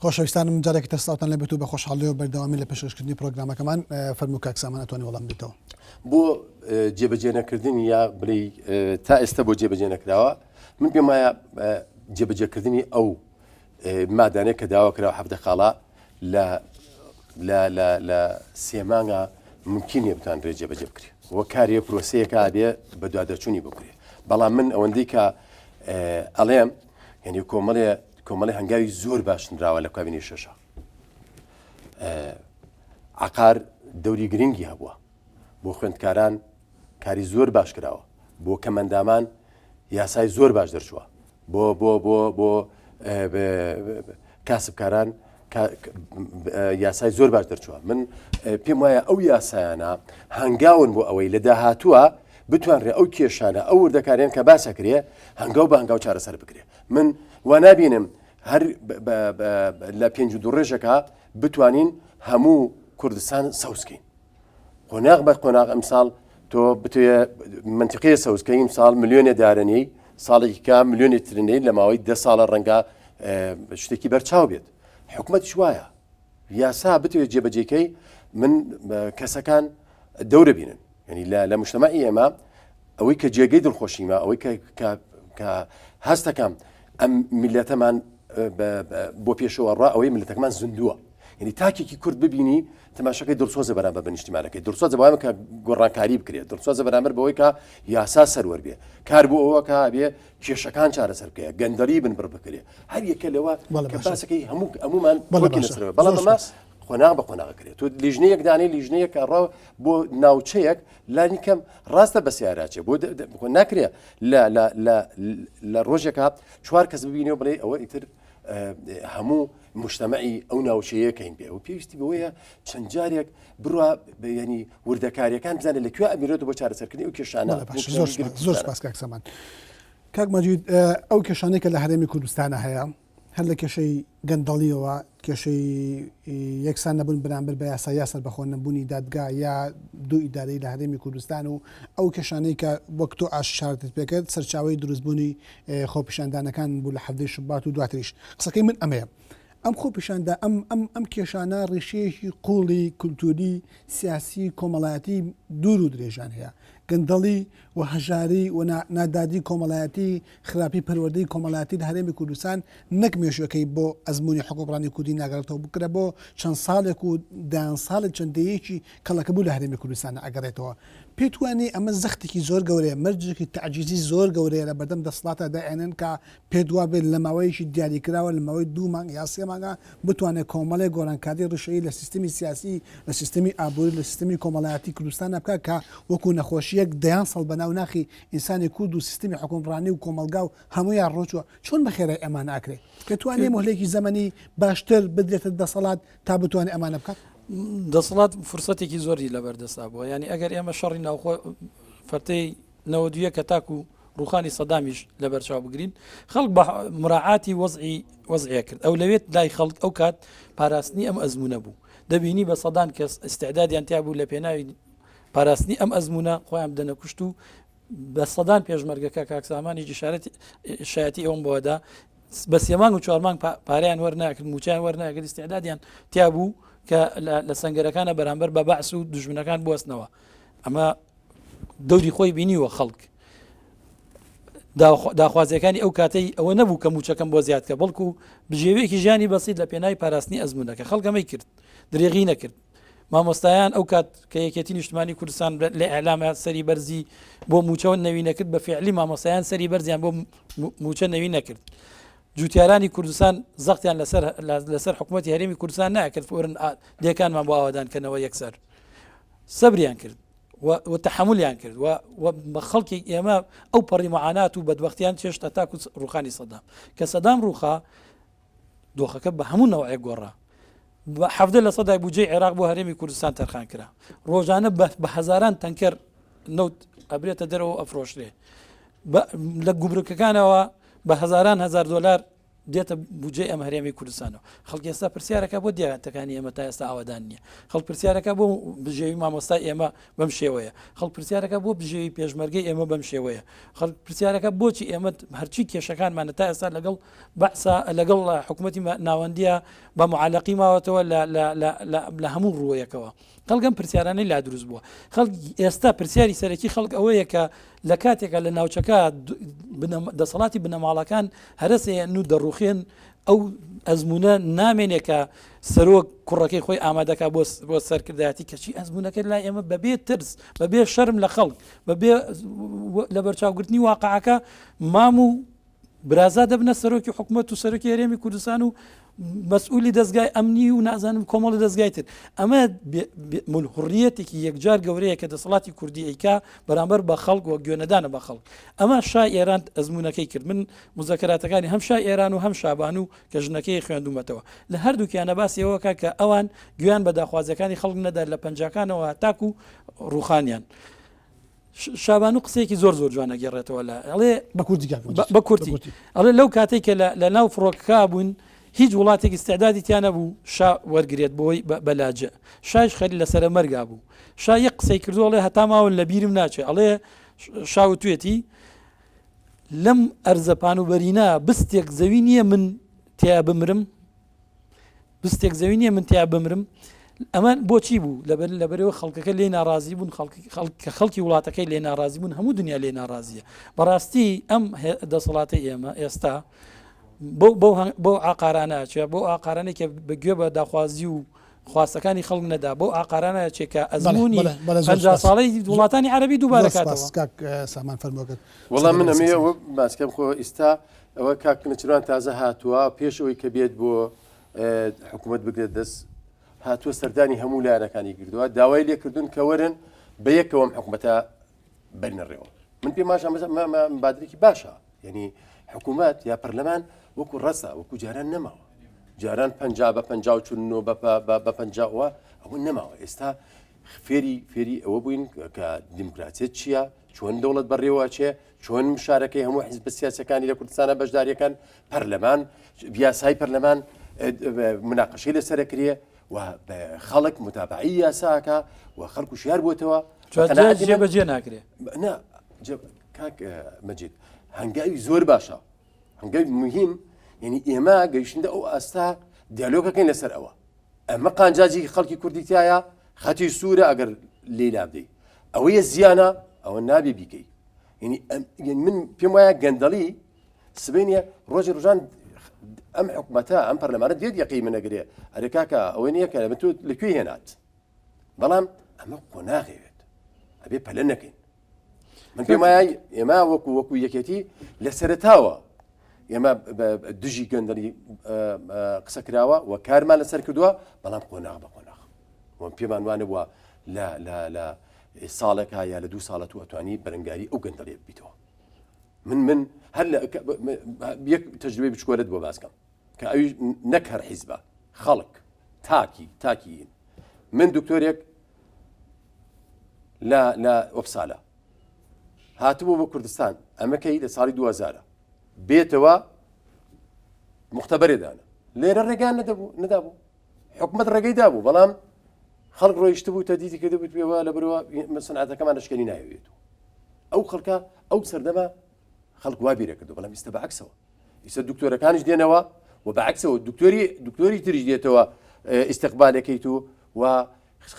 خۆشەویستانم جارێکی تر سڵاوتان لێبێت و بە خۆشحاڵیەوە بەردەوامی لە پێشکەشکردنی پرۆگرامەکەمان فەرموو کاک سامان ئەتوانی وەڵام بدەیتەوە. بۆ جێبەجێ نەکردنی یا بڵێی تا ئێستا بۆ جێبەجێ نەکراوە من پێم وایە جێبەجێکردنی ئەو مادانەیە کە داوا کراوە حەفتە خاڵە لە لە لە لە سێمانگا ممکن نییە بتوانرێت جێبەجێ بکرێت وە کارێ پرۆسەیەکە بێ بە دوادەچوونی بکرێت بەڵام من ئەوەندەی کە ئەڵێم یعنی کۆمەڵێ کۆمەڵی هەنگاوی زۆر باش نراوە لە کابینەی شەشە عقار دەوری گرنگی هەبووە بۆ خوێندکاران کاری زۆر باش کراوە بۆ کەمەندامان یاسای زۆر باش دەرچووە بۆ بۆ بۆ بۆ کاسبکاران یاسای زۆر باش دەرچووە من پێم وایە ئەو یاسایانە هەنگاون بۆ ئەوەی لە داهاتووە بتوانرێ ئەو کێشانە ئەو وردەکاریان کە باسەکرێ هەنگاو بە هەنگاو چارەسەر بکرێ من وا نابینم هەر لە پێنج و دوو ڕێژەکە بتوانین هەموو کوردستان سەوزکەین قۆناغ بە قۆناغ ئەمساڵ تۆ بتوێ منتیقەیە سەوزکەی ئیمساڵ ملیۆنێ دارەنەی ساڵێکی کە ملیۆنێ ترنەی لە ماوەی دە ساڵە ڕەنگە شتێکی بەرچاو بێت حکومەت وایە یاسا بتوێت جێبەجێکەی من کەسەکان دەورە بینن یعنی لە لە مجتمعی ئێمە ئەوەی کە جێگەی دڵخۆشیمە ئەوەی کە کە هەستەکەم ئەم میلەتەمان بۆ پێشەوە ڕا ئەوەی میلەتەکەمان زیندووە یعنی تاکێکی کورد ببینی تەماشەکەی دڵسۆزە بەرامبەر بە نیشتیمانەکەی دڵسۆزە بەوەی کە گۆڕانکاری بکرێت دڵسۆزە بەرامبەر بەوەی کە یاسا سەروەر بێ کار بۆ ئەوە کە بێ کێشەکان چارەسەر بکەیە گەندەڵی بن بڕ بکرێ هەر یەکە لەوە کە باسەکەی هەموو هەمومان بەڵێ بەڵام ئەمە قۆناغ بە قۆناغ کرێت تۆ لیژنەیەک دانێ لیژنەیەک ئەڕا بۆ ناوچەیەک لانی کەم ڕاستە بە سیاراچێ بۆ ناکرێ لە لە لە لە ڕۆژێکا چوار کەس ببینێ و بڵێ ئەوە ئیتر هەموو مجتەمەعی ئەو ناوچەیە کەین بێ و پێویستی بەوەیە چەند جارێک بڕوا ینی وردەکاریەکان بزانێت لە کوێ ئەمیرێت بۆ چارەسەرکردنی ئەو کێشانە زۆر سپاس کاک سامان کاک مەجید ئەو کێشانەی کە لە هەرێمی کوردستانە هەیە هەر لە کێشەی گەندەڵیەوە، کێشەی یەکسان نەبوون بەرامبەر بە یاسا یا سەربەخۆ نەبوونی دادگا یا دوو ئیدارەی لە هەرێمی کوردستان و ئەو کێشانەی کە وەک تۆ ئاشکارتت پێکرد سەرچاوەی دروستبوونی خۆپیشاندانەکان بوو لە حەڤدەی شوبات و دواتریش قسەکەی من ئەمەیە ئەم خۆپیشاندا ئەم ئەم ئەم کێشانە ڕیشەیەکی قوڵی کولتوری سیاسی کۆمەڵایەتی دوور و درێژان هەیە گەندەڵی و هەژاری و نادادی کۆمەڵایەتی خراپی پەروەردەی کۆمەڵایەتی لە هەرێمی کوردستان نەک مێژووەکەی بۆ ئەزموونی حوکمڕانی کوردی ناگەڕێتەوە بکرە بۆ چەند ساڵێک و دەیان ساڵێک چەند دەیەیەکی کەڵەکەبوو لە هەرێمی کوردستان ئەگەڕێتەوە. پێت وا نییە ئەمە زەختێکی زۆر گەورەیە، مەرجێکی تەعجیزی زۆر گەورەیە لە بەردەم دەسەڵاتا دایئەنێن کە پێت وا بێت لە ماوەیەکی دیاریکراوە لە ماوەی دوو مانگ یا سێ مانگا بتوانێت کۆمەڵێک گۆڕانکاری ڕیشەیی لە سیستمی سیاسی، لە سیستمی ئابووری، لە سیستمی کۆمەڵایەتی کوردستانا بکات کە وەکوو نەخۆشییەک دەیان ساڵ بەناو ناخی ئینسانی کورد و سیستمی حوکمڕانی و کۆمەڵگا و هەموویان ڕۆچووە، چۆن بە خێرای ئەمانە ئەکرێ؟ دەتوانێ مۆهلەیەکی زەمەنی باشتر بدرێتە دەسەڵات تا بتوانێ ئەمانە بکات؟ دەسەڵات فرسەتێکی زۆری لەبەردەستا بووە، یانی ئەگەر ئێمە شەڕی ناوخۆ فەرتەی 91 کە تاکو ڕوخانی سەدامیش لەبەرچاو بگرین خەڵک بە مراعاتی وەزعی وەزعە کرد ئەو لەوێت لای خەڵک ئەو کات پاراستنی ئەم ئەزمونە بوو دەبینی بە سەدان کەس ئیستعدادیان تیا بوو لە پێناوی پاراستنی ئەم ئەزمونە خۆیان بدەنە کوشت و بە سەدان پێشمەرگەکە کاک سامانی ئیشارەت شایەتی ئەوم بۆدا بە سێ مانگ و چوار مانگ پارەیان وەرناکرد موچیان وەرناکرد ئیستعدادیان تیا بوو کە لە سەنگەرەکانە بەرامبەر بە بەعس و دوژمنەکان بوەستنەوە ئەمە دەوری خۆی بینیوە خەڵک داخوازیەکانی ئەو کاتەی ئەوە نەبوو کە موچەکەم بۆ زیادکە بەڵکو بژێوێکی ژیانی بەسیت لە پێناوی پاراستنی ئەزمونەکە خەڵکەمەی کرد درێغی نەکرد مامۆستایان ئەو کات کە یەکێتی نیشتمانی کوردستان لە ئیعلامە سەری بەرزی بۆ موچەوە نەوی نەکرد بە فعلی مامۆستایان سەری بەرزیان بۆ موچە نەوی نەکرد جوتیارانی کوردستان زەختیان لەسەر لەسەر حکوومەتتی هەرێمی کوردستان ناکرد فورن دێکانمان بۆ ئاوادانکەنەوە یەکسەر سەبریان کرد و تحملیان کرد و بە خەڵکی ئێمە ئەو پەڕی معانات و بەدبختیان چێشت تاکو ڕوخانی سەدام کە سەدام ڕوخا دۆخەکە بە هەموو نەوعێک گۆڕا. 17 لە سەدای بودجەی عێراق بۆ هەرێمی کوردستان تەرخان کرا. ڕۆژانە بە هەزاران تەنکەر نەوت ئەبرێتە دەرەوە ئەفرۆشرێ. لە گومرکەکانەوە بە هەزاران هەزار دۆلار دێتە بودجەی ئەم هەرێمی کوردستانەوە. خەڵک ئێستا پرسیارەکە بۆ دیارەتەکانی ئێمە تا ئێستا ئاوەدان نییە. خەڵک پرسیارەکە بۆ بژێوی مامۆستای ئێمە بەم شێوەیە. خەڵک پرسیارەکە بۆ بژێوی پێشمەرگەی ئێمە بەم شێوەیە. خەڵک پرسیارەکە بۆچی ئێمە هەرچی کێشەکانمانە تا ئێستا لەگەڵ بەعسا لەگەڵ حکوومەتی ناوەندیە بە معالەقی ماوەتەوە لە هەموو ڕووەیەکەوە. خەڵک ئەم پرسیارانەی لا دروست بووە. خەڵک ئێستا پرسیاری سەرەکی خەڵک ئەوەیە کە لە کاتێکا لە ناوچەکە دەسەڵاتی بنەماڵەکان هەرەسێن و دەڕوخێن ئەو ئەزمونە نامێنێ کە سەرۆک کوڕەکەی خۆی ئامادەکە بۆ بۆ سەرکردایەتی کەچی ئەزمونەکە لای ئێمە بەبێ ترس بەبێ شەرم لە خەڵک بەبێ لەبەرچاوگرتنی واقعەکە مام و برازا دەبنە سەرۆکی حکومەت و سەرۆکی هەرێمی کوردستان و مەسئولی دەزگای ئەمنی و نازانم کۆمەڵی دەزگای تر ئەمە ملهوڕیەتێکی یەکجار گەورەیە کە دەسەڵاتی کوردی ئەیکا بەرامبەر بە خەڵک و گوێنەدانە بە خەڵک ئەمە شای ئێران ئەزمونەکەی کرد من مزەکەراتەکانی هەم شای ئێران و هەم شابان و کە ژنەکەی خوێندومەتەوە لە هەردووکیانە باسی ئەوەکە کە ئەوان گوێیان بە داخوازیەکانی خەڵک نەدا لە پەنجاکانەوە تاکو ڕوخانیان شابانو قسەیەکی زۆر زۆر جوان ئەگێڕێتەوە لە ئەڵێ بە کوردی کاک مەجید. بە کورتی ئەڵێ لەو کاتێک کە لە ناو فڕۆکەکە بوون هیچ وڵاتێک ئیستعدادی تیا نەبوو شا وەرگێت بۆی بە لاجئ شایش خەری لەسەرە مەرگا بوو شا یەک قسەی کردو ئەڵێ هەتا ماون لە بیرم ناچێ ئەڵێ شا وتوێتی لەم ئەرزە پانوبەرینە بستێک زەوی نییە من تیا بمرم بستێک زەوی نییە من تیا بمرم ئەمە بۆچی بوو لەبەر لەبەرەوە خەڵکەکە لێ ناڕازی بوون کە خەڵکی وڵاتەکەی لێ ناڕازی بوون هەموو دنیا لێ ناڕازیە بەڕاستی ئەم دەسەڵاتی ئێمە ئێستا بۆ ئاقارانە چێ بۆ ئاقارانێک کە بەگوێ بە داخوازی و خواستەکانی خەڵک نەدا بۆ ئاقارانە چێ کە ئەزمموی ساڵی وڵاتانی عەربی دووبارە کاک سامان فەرمۆگەر وەڵام من ئەمەیە باسکەم خۆ ئیستا ئەوە کاک نەچیروان تازە هاتووە پێش ئەوەی کە بێت بۆ حکوومەت بگرێت دەست هاتووە سەردانی هەموو لایەنەکانی کردووە داوای لێکردون کە وەرن بە یەکەوەم حکوومەتە بەرنەڕێەوە من پێم باشە بادرێکی باشە یعنی حکوومەت یا پەرلەمان وەکو ڕەسا وەکو جاران نەماوە جاران پ بە پ چون بە پەنجاوە ئەوە نەماوە ئێستا فێری فێری ئەوە بووین کە دیموکراسیەت چییە چۆن دەوڵەت بەڕێوەچێ چۆن مشارەکەی هەموو حیزبە سیاسەکانی لە کوردستانە بەشداریەکان پەرلەمان یاسای پەرلەمان مناقەشەی لەسەرەکرێ و خەڵک متابعی یاساکە و خەڵک و شار بووتەوە بەجێ ناکرێ کاک مەجید هەنگاوی زۆر باشە هەنگاوی مهم یعنی ئێمە گەیشتندە ئەو ئاستا دیالۆگەکەین لەسەر ئەوە ئەمە قانجاجی خەڵکی کوردی تایە خەتی سوورە ئەگەر لێی لابدەی ئەوەیە زیانە ئەوە نابێ بیکەی یعنی من پێم وایە گەندەڵی سبینە ڕۆژی ڕژان ئەم حکومەتە ئەم پەرلەمانە دێت یەقی منەگرێ ئەرێ کاکە ئەوە نییە کە من تۆ لەکوێ هێنات بەڵام ئەمە قۆناغێت ئەبێ پەلە نەکەین من پێم وایە ئێمە وەکو وەکو یەکێتی لە سەرتاوە ئێمە دژی گەندەڵی قسە کراوە و کارمان لەسەر کردووە بەڵام قۆناغ بە قۆناغ وەم پێمان وانە بووە لە لە لە ساڵێکا یا لە دوو ساڵە تو ئەتوانی بەرەنگاری ئەو گەندەڵێ بیتەوە من من هەر لە یەک تەجروبەی بچکۆلت بۆ باسکەم کە ئەوی نەک هەر حیزبە خەڵک تاکی تاکی من دکتۆرێک لە لە ئۆپسالە هاتبوو بۆ کوردستان ئەمەکەی لە ساڵی 2000 بێتەوە مختبەرێ دانا لێرە ڕێگان نەدەبوو نەدابوو حکومت ڕێگەی دابوو بەڵام خەڵک ڕۆیشت بوو تەدیدی کردبوو پێوە لە برەوە سنعەتەکەمان نشکێنی ناوێت ئەو خەڵکە ئەو سەردەمە خەڵک وا بیرە کردو بەڵام ئیستا بەعکسەوە ئیستا دکتۆرەکانیش دێنەوە و بەعکسەوە دکتۆری دکتۆری تریش دێتەوە ئیستقبالەکەیت و و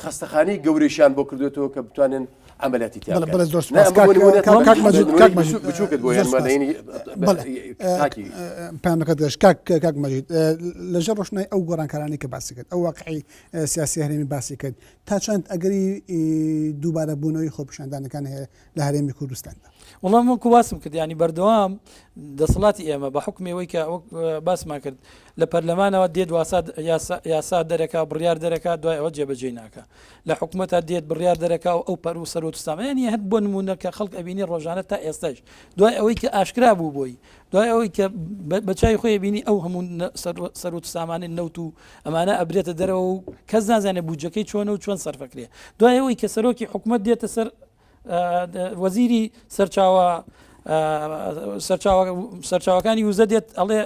خەستەخانەی گەورەیشیان بۆ کردوێتەوە کە بتوانن عملیاتی تیا بکەن. بەڵێ زۆر سوپاس کاک کاک کاک مەجید کاک مەجید بچووکت بۆ زۆر سوپاس. بەڵێ تاکی پامەکەت گەشت کاک کاک مەجید لەژێر ڕۆشنای ئەو گۆڕانکارانەی کە باسی کرد ئەو واقعی سیاسی هەرێمی باسی کرد تا چەند ئەگەری دووبارە بوونەوەی خۆپیشاندانەکان هەیە لە هەرێمی کوردستاندا؟ وەڵام وەکو باسم کرد ینی بەردەوام دەسەڵاتی ئێمە بە حکومی ئەوەی کە وەک باسمان کرد لە پەرلەمانەوە دێت واسا یاسا دەرەکا بڕیار دەرەکا دوای ئەوە جێبەجێی ناکا لە حکومەتا دێت بڕیار دەرەکا و ئەو پەر و سەرۆت و سامانی هەر بۆ نمونە کە خەڵک ئەبینی ڕۆژانە تا ئێستاش دوای ئەوەی کە ئاشکرا بوو بۆی دوای ئەوەی کە بە چای خۆی بینی ئەو هەموو سەرۆت و سامانی نەوت و ئەمانە ئەبرێتە دەرەوە و کەس نازانێت بودجەکەی چۆنە و چۆن سەرفەکرێ دوای ئەوەی کە سەرۆکی حکومەت دێتە سەر وەزیری سەرچاوە سەرچاوەکانی وزە دێت ئەڵێ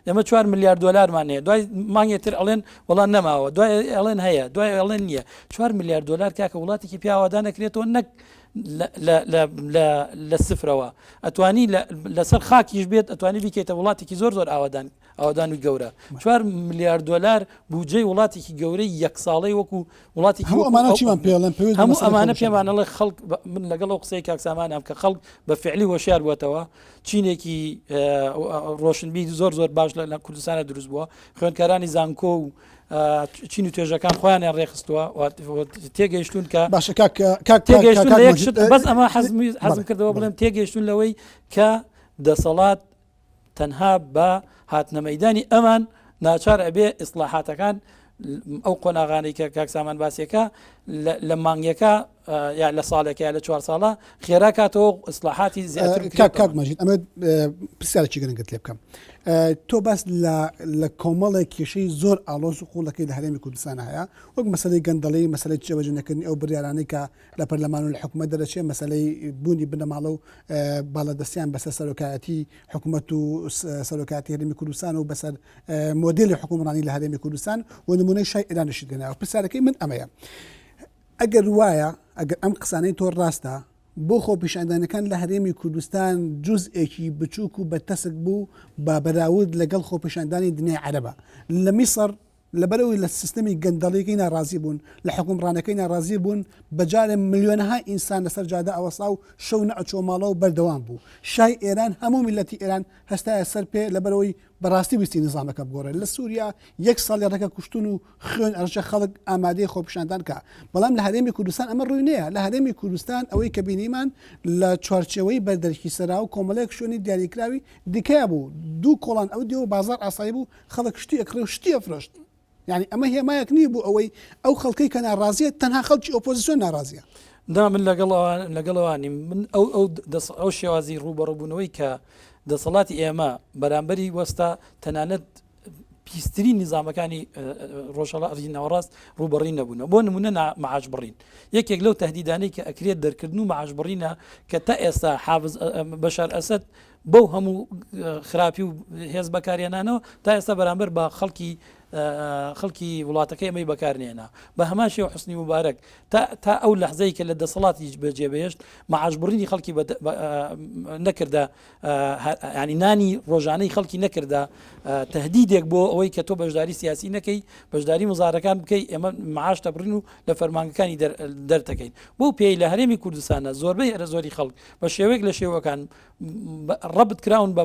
ئێمە 4 میلیارد دلارمان هەیە دوای مانگێ تر ئەڵێن وڵان نەماوە دوای ئەڵێن هەیە دوای ئەڵێن نییە 4 میلیارد دلار کاکە وڵاتێکی پیاوەدا نەکرێتەوە نەک لە سفرەوە ئەتوانی لەسەر خاکیش بێت ئەتوانی بیکەیتە وڵاتێکی زۆر زۆر ئاوادان ئاوادان و گەورە 4 میلیارد دلار بودجەی وڵاتێکی گەورەی یەک ساڵەی وەکو وڵاتێکی هەموو ئەمانە چیمان پێڵێن پێویست هەموو ئەمانە پێمان ئەڵێ خەڵک من لەگەڵ ئەو قسەی کاک سامانم کە خەڵک بە فعلی هۆشیار بووەتەوە چینێکی ڕۆشنبیر زۆر زۆر باش لە کوردستانە دروست بووە خوێندکارانی زانکۆ و چین و توێژەکان خۆیانیان ڕێخستووە تێگەیشتون کە باشە کاک تێگەیشتون لە یەک شت بەس ئەمە حەزم کردەوە بڵێم تێگەیشتون لەوەی کە دەسەڵات تەنها بە هاتنە مەیدانی ئەمان ناچار ئەبێ ئیسلاحاتەکان ئەو قۆناغانەی کە کاک سامان باسیەکە لە مانگەکە یا لە ساڵێکە یا لە چوار ساڵە خێرا کاتەوە ئیسلاحاتی زیاتر کاک کاک مەجید ئەمە پرسیارێکی گرنگت لێ بکەم تۆ باس لە لە کۆمەڵێک کێشەی زۆر ئاڵۆز و قوڵەکەی لە هەرێمی کوردستان هەیە وەک مەسەلەی گەندەڵی مەسەلەی جێبەجێ نەکردنی ئەو بڕیارانەی کە لە پەرلەمان و لە حکوومەت دەرەچێ مەسەلەی بوونی بنەماڵە و باڵادەستیان بەسەر سەرۆکایەتی حکوومەت و سەرۆکاتی هەرێمی کوردستان و بەسەر مۆدێلی حکومڕانی لە هەرێمی کوردستان و نمونەی شای ئێرانیشت هێناوە پرسیارەکەی من ئەمەیە ئەگەر وایە ئەگەر ئەم قسانەی تۆ ڕاستە بۆ خۆپیشاندانەکان لە هەرێمی کوردستان جزئێکی بچووک و بەتەسک بوو بە بەراورد لەگەڵ خۆپیشاندانی دنیای عەرەبە لە میسڕ لەبەرئەوەی لە سیستەمی گەندەڵیەکەی ناڕازی بوون، لە حوکمڕانەکەی ناڕازی بوون، بەجارێ ملیۆنەها ئینسان لەسەر جادە ئەوەسا و شەو نەئەچووە ماڵەوە بەردەوام بوو. شای ئێران هەموو میللەتی ئێران هەستایە سەر پێ لەبەرئەوەی بەڕاستی ویستی نیزامەکە بگۆڕێ. لە سوریا یەک ساڵی ڕێکە کوشتن و خوێن ئەڕژێ خەڵک ئامادەیە خۆپیشاندان کا. بەڵام لە هەرێمی کوردستان ئەمە ڕووی نەیا. لە هەرێمی کوردستان ئەوەی کە بینیمان لە چوارچێوەی بەردەرکی سەرا و کۆمەڵێک شوێنی دیاریکراوی دیکەیا بوو. دوو کۆڵان ئەو دیوە بازاڕ ئاسایی بوو، خەڵک شتی ئەکڕی و شتی ئەفرۆشت یانی ئەمە هێمایەک نییە بۆ ئەوەی ئەو خەڵکەی کە ناڕازیە تەنها خەڵکی ئۆپۆزیسیۆن ناڕازیە. نا من لەگەڵ ئەوان لەگەڵ ئەوان نیم من ئەو ئەو دەس ئەو شێوازی ڕووبەڕووبوونەوەی کە دەسەڵاتی ئێمە بەرامبەری وەستا تەنانەت پیسترین نیزامەکانی ڕۆژهەڵاتی ناوەڕاست ڕووبەڕی نەبوونە بۆ نمونە معاش بڕین یەکێک لەو تهدیدانەی کە ئەکرێت دەرکردن و معاش بڕینە کە تا ئێستا حافز بەشار ئەسەد بەو هەموو خراپی و هێز بەکارهێنانەوە تا ئێستا بەرامبەر بە خەڵکی خەڵکی وڵاتەکەی ئەمەی بەکارنێنا بە هەمان شێوە حوسنی موبارەک تا تا ئەو لەحزەی کە لە دەسەڵاتی بەجێبهێشت معاش بڕینی خەڵکی نەکردە ینی نانی ڕۆژانەی خەڵکی نەکردە تهدیدێک بۆ ئەوەی کە تۆ بەشداری سیاسی نەکەی بەشداری مزارەکان بکەی ئێمە معاش دەبڕین و لە فەرمانگەکانی دەرتەکەین بۆ پێی لە هەرێمی کوردستانە زۆربەی هەرە زۆری خەڵک بە شێوەیەک لە شێوەکان ڕەبت کراون بە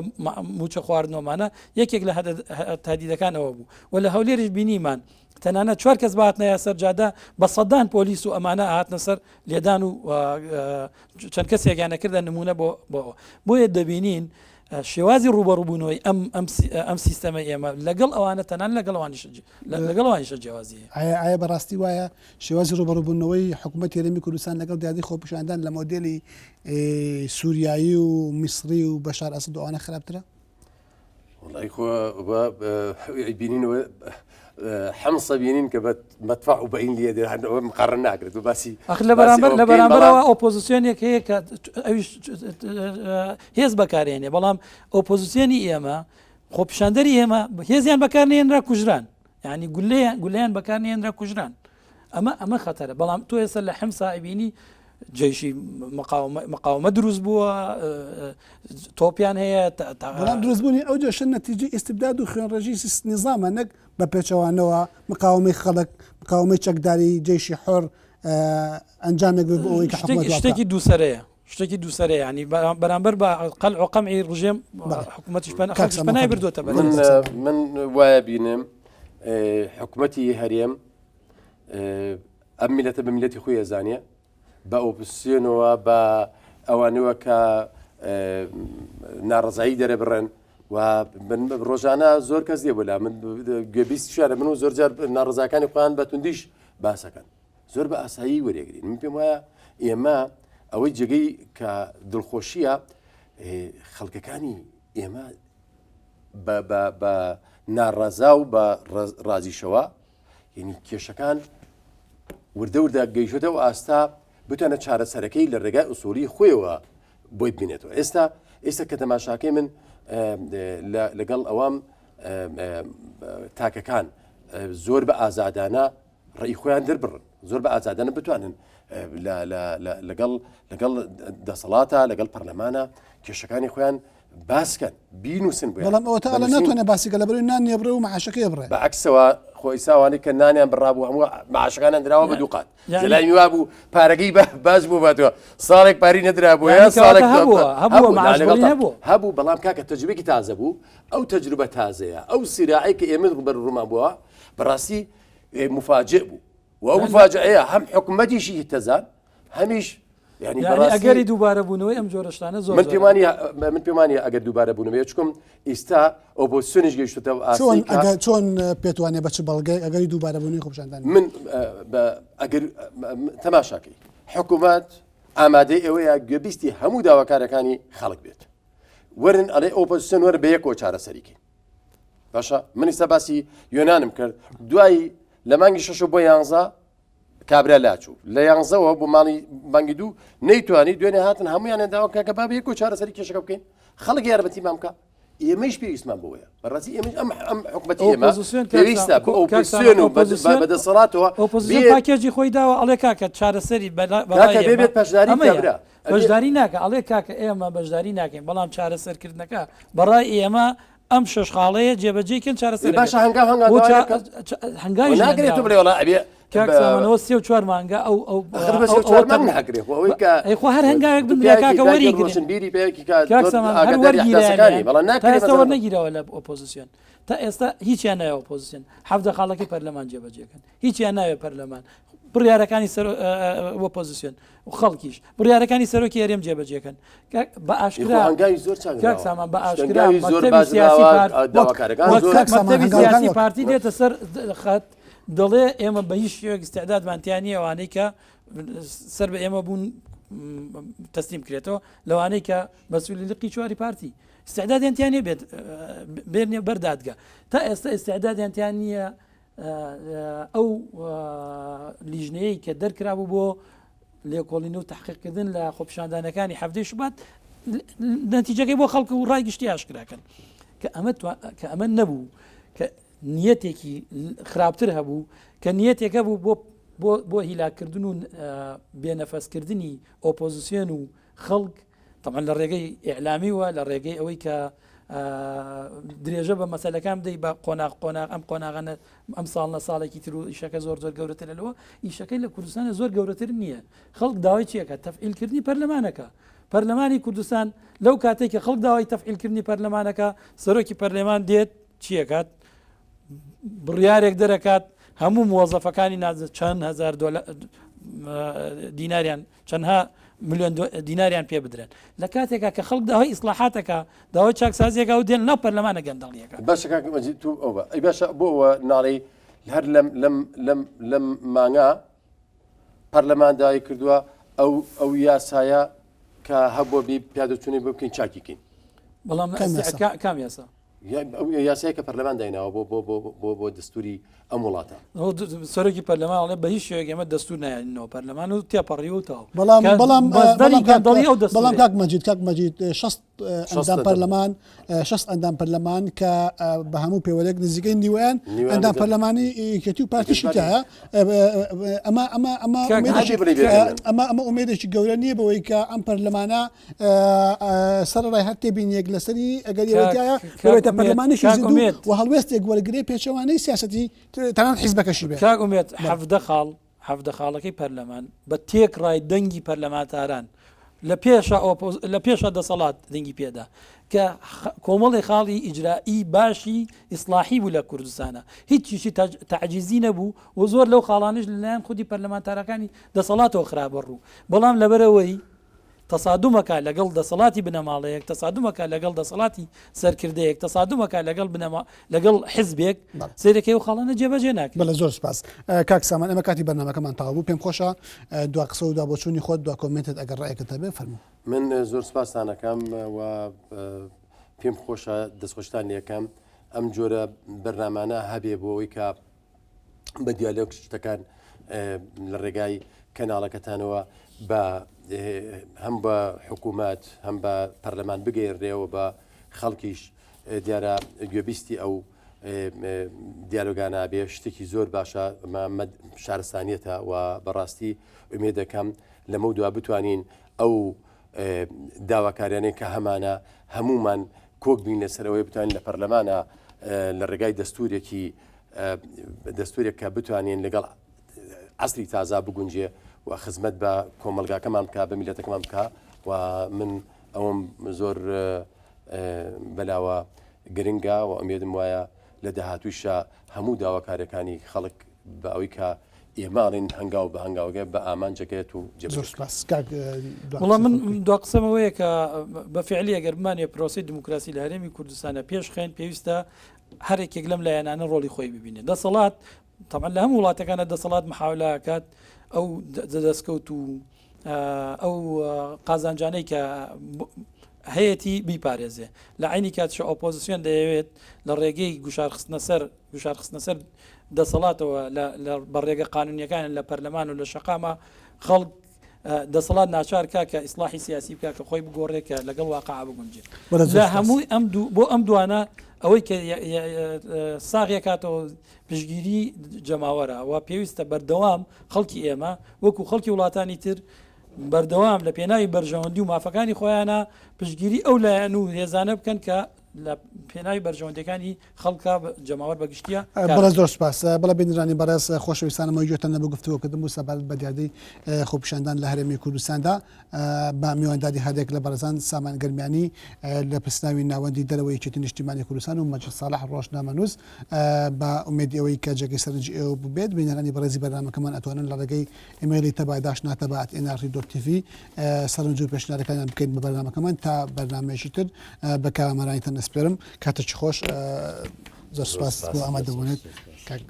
موچە خواردنەوەمانە یەکێک لە تهدیدەکان ئەوە بوو و لە هەولێریش بینیمان تەنانەت چوار کەس باتنەیە سەر جادە بە سەدان پۆلیس و ئەمانە هاتنە سەر لێدان و چەند کەسێکیان نەکردە نمونە بۆ بۆ بۆیە دەبینین شێوازی ڕوبەڕوبوونەوەی ئەم ئەم سیستەمە ئێمە لەگەڵ ئەوانە تەنان لەگەڵ ئەوانیش لەگەڵ ئەوانیشە جیاوازی ئایا ئایا بەڕاستی وایە شێوازی ڕوبەڕوبوونەوەی حکوومەت هەرێمی کوردستان لەگەڵ دیاردەی خۆپیشاندان لە مۆدێلی سووریایی و میسری و بەشار ئەسد و ئەوانە خراپترە؟ وڵی خۆ بینینەوە حەمسە بینین کە بە مەدفع و بەین لێ دێ ئەوە مقارنە ناکرێت و باسی ئەخ لە بەرامبەر لە بەرامبەرەوە ئۆپۆزیسیۆنێک هەیە کە ئەویش هێز بەکارێنێ بەڵام ئۆپۆزیسیۆنی ئێمە خۆپیشاندەری ئێمە هێزیان بەکار نێنرا کوژران یعنی گولەیان گولەیان بەکار نێنرا کوژران ئەمە ئەمە خەتەرە بەڵام تۆ ئێستا لە حمسا ئەبینی جەیشی مقاومە دروست بووە تۆپیان هەیە بەڵام دروستبوونی ئەو جەشە نەتیجەی ئیستبداد و خوێنڕێژی نیزامە نەک بە پێچەوانەوە مقاومەی خەڵک مقاومەی چەکداری جەیشی حۆر ئەنجامێک بێت بۆ ئەوەی کە حکومەت وا شتێکی دووسەرەیە شتێکی دووسەرەیە ینی بەرامبەر بە قەل و قەمعی ڕژێم حکوومەتیش پەنای بردوێتە بەر من وایە بینم حکوومەتی هەرێم ئەم میلەتە بە میلەتی خۆی ئەزانێ بە ئۆپسیۆنەوە بە ئەوانەوە کە ناڕزایی دەرەبڕن و من ڕۆژانە زۆر کەس دێ بۆ من گوێبیست شارە من و زۆر جار ناڕزاکانی خۆیان بە توندیش باسەکەن زۆر بە ئاسایی وەرێگرین من پێم وایە ئێمە ئەوەی جێگەی کە دڵخۆشیە خەڵکەکانی ئێمە بە ناڕەزا و بە ڕازیشەوە یعنی کێشەکان وردە وردە گەیشتەوە ئاستا بتوانە چارەسەرەکەی لە ڕێگای ئوسولی خۆیەوە بۆی ببینێتەوە ئێستا ئێستا کە تەماشاکەی من لەگەڵ ئەوام تاکەکان زۆر بە ئازادانە ڕێی خۆیان دەربڕن زۆر بە ئازادانە بتوانن لەگەڵ لەگەڵ دەسەڵاتە لەگەڵ پەرلەمانە کێشەکانی خۆیان باسکەن بینوسن بۆیان. بەڵام ئەوە تا ئەڵێ ناتوانێ باسی کە لەبەرئەوەی نان نیە بڕێ و مەعاشەکەی بڕێ. بە عەکسەوە خۆ ئیستا ئەوانەی کە نانیان بڕابوو هەموو مەعاشەکانیان دراوە بە دوو قات. زەلامی وا بوو پارەکەی باش بوو باتەوە ساڵێک پاری نەدرابوو یا ساڵێک هەبوو هەبوو مەعاش بڕین هەبوو. هەبوو بەڵام کاکە تەجروبەیەکی تازە بوو ئەو تەجروبە تازەیە ئەو سیراعەی کە ئێمە ڕووبەڕوومان بووە بەڕاستی مفاجئ بوو و ئەو مفاجئەیە هەم حکومەتیشی تەزان هەمیش یعنی ئەگەری دووبارە بوونەوەی ئەم جۆرە شتانە زۆر من پێمانی من پێمانی ئەگەر دووبارە بوونەوەی چکم ئیستا ئۆپۆزیسیۆنیش گەیشتێتەوە چۆن ئەگەر چۆن پێتوانێ بە چ بەڵگەی ئەگەری دووبارە بوونەوەی خۆپیشاندان من ئەگەر تەماشاکەی حکوومەت ئامادەی ئەوەیە گوێبیستی هەموو داواکارەکانی خەڵک بێت وەرن ئەڵێ ئۆپۆزیسیۆن وەرە بە یەکەوە چارەسەریکەین باشە من ئیستا باسی یۆنانم کرد دوایی لە مانگی شەش بۆ یانزە کابرا لاچوو لە یانزەوە بۆ ماڵی بانگی دوو نەیتوانی دوێنێ هاتن هەمویانە داوا کاکە با یەکۆ چارەسەری کێشەکە بکەین خەڵک یارمەتیمان بکە ئێمەش پێویستمان بۆیە بەڕاستی ئێمە ئەم ئەم حکومەتی ئێمە پێویستە بۆ ئۆپۆزیسیۆن و بەدەسەڵاتەوە ئۆپۆزیسیۆن پاکێجی خۆی داوە ئەڵێ کاکە چارەسەری بێت بەشداری کابرا بەشداری ناکە ئەڵێ کاکە ئێمە بەشداری ناکەین بەڵام چارەسەرکردنەکە بەڕای ئێمە ئەم شەش خاڵەیە جێبەجێی کەن چارەسەر باشە هەنگاو هەنگاو بۆ داوا نەکەن؟ هەنگاویش ناکرێت تۆ نەنراوە. بڵێ وەڵا ئەبێ کاک بە- سامانەوە سێ و چوار مانگە ئەو ئەو ئەخر بە سێ و ئەو- چوار ئەوە مانگ تەم- ناکرێ خۆ ئەوەی کە ئەی خۆ هەر هەنگاوێک تو بنرێ پیاوێکی کاکە پیاوێکی وەریگرن. ڕۆشنبیری پیاوێکی کە کاک زۆر سامان هەر ئاگاداری ئەحداسەکانی وەرگیرایان بەڵام تا ناکرێ ئێستا مەسەلەن وەرنەگیراوە لە ئۆپۆزیسیۆن تا ئێستا هیچیان ناوێ ئۆپۆزیسیۆن حەڤدە خاڵەکەی پەرلەمان جێبەجێکەن هیچیان ناوێ پەرلەمان بڕیارەکانی سەر ئۆپۆزیسیۆن و خەڵکیش بڕیارەکانی سەرۆکی هەرێم جێبەجێکەن بە ئاشکرا هەنگاوی زۆر چاک کاک سامان بە ئاشکرا هەنگاوی زۆر مەکتەبی باش سیاسی نراوە، پارت داواکارەکان وەک زۆر کاک سامان مەکتەبی هەنگاوەکان سیاسی وەک پارتی دێتە سەر خەت دەڵێ ئێمە بە هیچ شێوەیەک ئیستعدادمان تیا نییە ئەوانەی کە سەر بە ئێمە بوون تەسلیم کرێتەوە لەوانەی کە مەسئولی لقی چواری پارتی ئیستعدادیان تیا نییە بێت بێنێ بەر دادگا تا ئێستا ئیستعدادیان تیا نییە ئەو لیژنەیەی کە دەرکرابوو بۆ لێکۆڵین و تحقیقکردن لە خۆپیشاندانەکانی حەفتەی شوبات نەتیجەکەی بۆ خەڵک و ڕای گشتی ئاشکراکەن کە ئەمە کە ئەمە نەبوو کە نیەتێکی خراپتر هەبوو کە نیەتێکە بوو بۆ بۆ هیلاکردن و بێنەفەسکردنی ئۆپۆزیسیۆن و خەڵک تەبعەن لە ڕێگەی ئیعلامیوە لە ڕێگەی ئەوەی کە درێژە بە مەسەلەکان بدەی بە قۆناغ قۆناغ ئەم قۆناغانە ئەم ساڵ نە ساڵێکی تر و ئیشەکە زۆر زۆر گەورەترە لەوە ئیشەکەی لە کوردستانە زۆر گەورەتر نییە خەڵک داوای چیەکە تەفعیلکردنی پەرلەمانەکە پەرلەمانی کوردستان لەو کاتێک کە خەڵک داوای تەفعیلکردنی پەرلەمانەکە سەرۆکی پەرلەمان دێت چیەکات بڕیارێک دەرەکات هەموو موەزەفەکانی نازە چەند هزار دیناریان چەندها ملیۆن دیناریان پێ بدرێن لە کاتێکا کە خەڵک داوای ئیسلاحاتەکە داوای چاکسازیەکە و دێن ناو پەرلەمانە گەندەڵیەکە باشە کاک مەجید تو ئەو بە ئەی باشە بۆ ئەوە ناڵێی هەر لەم لەم لەم لەم مانگا پەرلەمان داوای کردووە ئەو ئەو یاسایە کە هەبووە بی پیادەچوونی بۆ بکەین چاکی کەین بەڵام کام یاسا؟ کام یاسا ئەو یاسایە کە پەرلەمان دایناوە بۆ بۆ بۆ بۆ بۆ دەستوری ئەم وڵاتە. سەرۆکی پەرلەمان ئەڵێ بە هیچ شێوەیەک ئێمە دەستور نایەنینەوە پەرلەمان و تێپەڕیوە و تەواو. بەڵام بەڵام بەڵام گەندەڵی ئەو دەستورەیە. بەڵام کاک مەجید کاک مەجید 60 ئەندام پەرلەمان 60 ئەندام پەرلەمان کە بە هەموو پێوەرێک نزیکەی نیوەیان ئەندام پەرلەمانی یەکێتی و پارتیشی تایە ئەمە ئەمە ئەمە ئەمە ئەمە ئومێدێکی گەورە نییە بەوەی کە ئەم پەرلەمانە سەرەڕای هەر تێبینیەک لەسەری ئەگەر ئەوەی ببێتە پەرلەمانێکی زیندوو و هەڵوێستێک وەرگرێ پێچەوانەی سیاسەتی تەنانەت حیزبەکەشی بێت. کاک ئومێد 17 خاڵ 17 خاڵەکەی پەرلەمان بە تێکڕای دەنگی پەرلەمانتاران لە پێشە لە پێشە دەسەڵات دەنگی پێدا کە کۆمەڵی خاڵی ئیجرایی باشی ئیسلاحی بوو لە کوردستانە هیچیشی تەعجیزی نەبوو و زۆر لەو خاڵانش لەلایەن خودی پەرلەمانتارەکانی دەسەڵاتەوە خرابە ڕوو بەڵام لەبەرەوەی تەسادومەکا لەگەڵ دەسەڵاتی بنەماڵەیەک، تەسادومەکا لەگەڵ دەسەڵاتی سەرکردەیەک، تەسادومەکا لەگەڵ بنەما لەگەڵ حزبێک، سەیرەکەی ئەو خاڵانە جێبەجێ ناکرێت. بەڵێ زۆر سوپاس کاک سامان ئێمە کاتی بەرنامەکەمان تەواو بوو پێم خۆشە دوا قسە و دوا بۆچوونی خۆت دوا کۆمێنتت ئەگەر ڕایەکت هەبێ فەرموو. من زۆر سوپاستان ئەکەم و پێم خۆشە دەستخۆشتان لێکەم ئەم جۆرە بەرنامانە هەبێ بۆ ئەوەی کە بە دیالۆگ شتەکان لە ڕێگای کەناڵەکەتانەوە بە هەم بە حکوومەت هەم بە پەرلەمان بگەیەنرێەوە بە خەڵکیش دیارە گوێبیستی ئەو دیالۆگانە بێ شتێکی زۆر باشە شارستانیەتە و بەڕاستی ئومێ دەکەم لەمە دوا بتوانین ئەو داواکاریانەی کە هەمانە هەمومان کۆک بین لەسەر ئەوەی بتوانین لە پەرلەمانە لە ڕێگای دەستورێکی دەستورێک کە بتوانین لەگەڵ عەسری تازە بگونجێ و خزمەت بە کۆمەڵگاکەمان بکا بە میلەتەکەمان بکا و من ئەوەم زۆر بەلاوە گرنگە و ئومێدم وایە لە داهاتوویشا هەموو داواکاریەکانی خەڵک بە ئەوەی کە ئێماڵین هەنگاو بە هەنگاوگە بە ئامانجەکەێت و زۆر سپاس کاک وڵا من دوا قسەمەوەیە کە بە فعلی ئەگەر بمانێ پرۆسی دیموکراسی لە هەرێمی کوردستانە پێش خێن پێویستە هەرێکێک لەم لایەنانە ڕۆڵی خۆی ببینێت دەسەڵات تەبعەن لە هەموو وڵاتەکانە دەسەڵات محاولە ئەکات ئەو دەستکەوت و ئەو قازانجانەی کە هەیەتی بیپارێزێ لە عینی کاتشە ئۆپۆزیسیۆن دەیەوێت لە ڕێگەی گوشارخستنە سەر گوشارخستنە سەر دەسەڵاتەوە لە بە ڕێگە قانونیەکان لە پەرلەمان و لە شەقامە خەڵک دەسەڵات ناچار کا کە ئیسلاحی سیاسی بکە کە خۆی بگۆڕێ کە لەگەڵ واقع بگونجێ لە هەمووی ئەم دوو بۆ ئەم دوانە ئەوەی کە ساغیەکاتەوە پشتگیری جەماوەرە و پێویستە بەردەوام خەڵکی ئێمە وەکو خەڵکی وڵاتانی تر بەردەوام لە پێناوی بەرژەوەندی و مافەکانی خۆیانە پشتگیری ئەو لایەن و هێزانە بکەن کە لە پێناوی بەرژەوەندەکانی خەڵکە جەماوەر بەگشتیە بەڵێ زۆر سپاس بەڵێ بینرانی بەڕێز خۆشەویستانەمەوەی گوێتان لە بۆ گفتوگۆکردن بوو سەبارەت بە دیاردەی خۆپیشاندان لە هەرێمی کوردستاندا بە میوانداری هەریەک لە بەڕێزان سامان گەرمیانی لە پرسناوی ناوەندی دەرەوەی یەکێتی نیشتیمانی کوردستان و مەجید ساڵح ڕۆژنامەنووس بە ئومێدی ئەوەی کە جێگەی سەرنجی ئێوە بووبێت بینەرانی بەڕێزی بەرنامەکەمان ئەتوانن لە ڕێگەی ئیمەیڵی تەبا dash ناتەبا at nrt dot tv سەرنج و پێشنیارەکانیان بکەین بە بەرنامەکەمان تا بەرنامەیەکی تر بە کامەرانیتان ئەسپێرم کاتێکی خۆش زۆر سپاس بۆ ئامادەبوونت کاک.